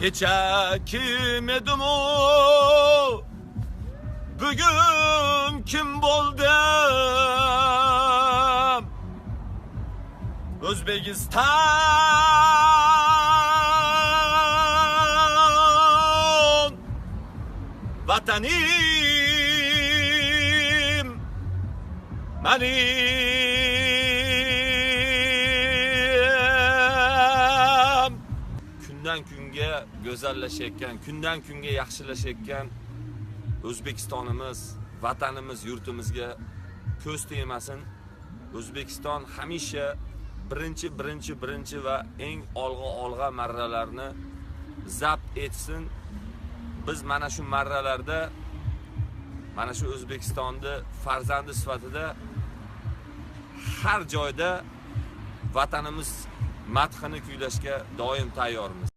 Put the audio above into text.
Kecha kim edim u, bugun kim bo'ldim? O'zbekiston vatanim menim. Kundan kunga go'zallashayotgan, kundan kunga yaxshilashayotgan O'zbekistonimiz, vatanimiz, yurtimizga ko'z tegmasin. O'zbekiston hamisha birinchi, birinchi, birinchi va eng olg'a marralarni zabt etsin. Biz mana shu marralarda, mana shu O'zbekistonni farzandi sifatida har joyda vatanimiz madhini kuylashga doim tayyormiz.